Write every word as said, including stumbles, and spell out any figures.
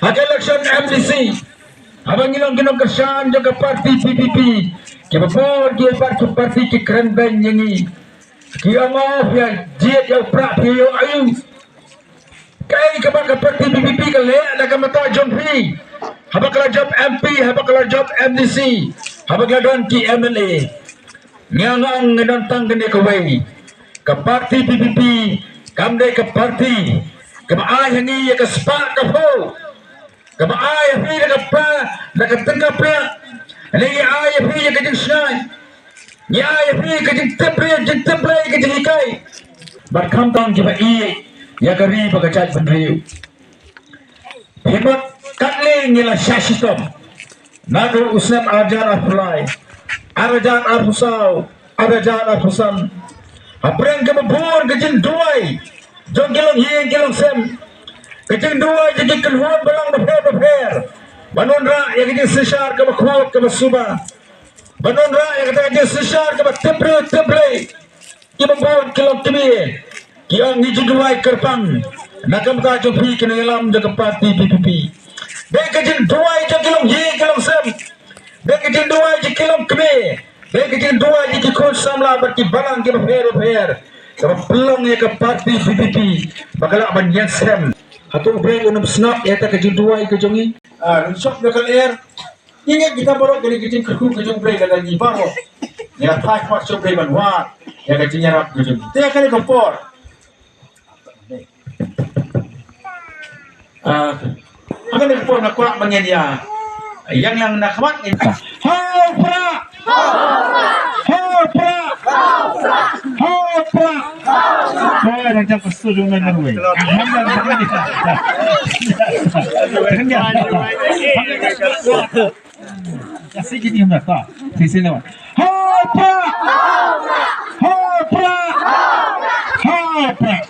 Ha ka election M D C, haba ngi long ki nongkyrshan jong ka party P P P, kiba bun ki party, party ki kren beiñ ïa ngi. Ki ong, oh, ïa jied ïa u prah phi ïoh aïu. Kaei kaba ka party P P P ka leh na ka bynta jong phi, haba ka la jop M P, haba ka la jop M D C, haba ka la don ki M L A? Ngi ong, ngi don tang kane kawei. Ka party P P P kam dei ka party kaba ai ha ngi ïa ka spah ka phew, kaba ai ha phi da ka pa, da ka tyngka pla. Ngi ai ha phi ïa ka jingshngaiñ, ngi ai ha phi ka jingtip briew, jingtip briew, ka jinghikai. Bad khamtam kiba ïeit ïa ka ri bad ka jaitbynriew. Phi mut katne ngi la shah shitom naduh u snem ar hajar arphew lai, ar hajar arphew saw, ar hajar arphew san. Hapdeng kaba bun ka jingduwai jong ki longïing ki longsem, ka jingduwai jong ki kynhun balang bapher bapher, ban wanrah ïa ka jingsynshar kaba khuid kaba suba, ban wanrah ïa kata ka jingsynshar kaba tip briew tip Blei. Kiba bun ki longkmie ki ong, ngi ju duwai kyrpang na ka bynta jong phi ki nongïalam jong ka party P P P. Dei ka jingduwai jong ki longïing ki longsem, dei ka jingduwai jong ki longkmie, dei ka jingduwai jong ki khun samla bad ki balang kiba pher bapher, kaba pynlong ïa ka party P P P ba ka lah ban ïashem. Hato U Blei un ym sngap ïa kata ka jingduwai ka jong ngi? Ah, ngi shop da ka lyer. Ngi ngeit kita baroh ka dei ka jingkyrkhu ka jong U Blei lada ngi baroh ngi la phai khmat sha U Blei ban wad ïa ka jingïarap ka jong ngi. Te ïa kane ka por, ah, ha kane ka por nga kwah ba ngin ïa ïeng lang na khmat ngin. Ha u Prah! Ha u Prah! Ha u Prah! Ko, dang jam ka studio member wei. Kasi gini mata. Sisi lawan. Ha u Prah! Ha u Prah! Ha u Prah!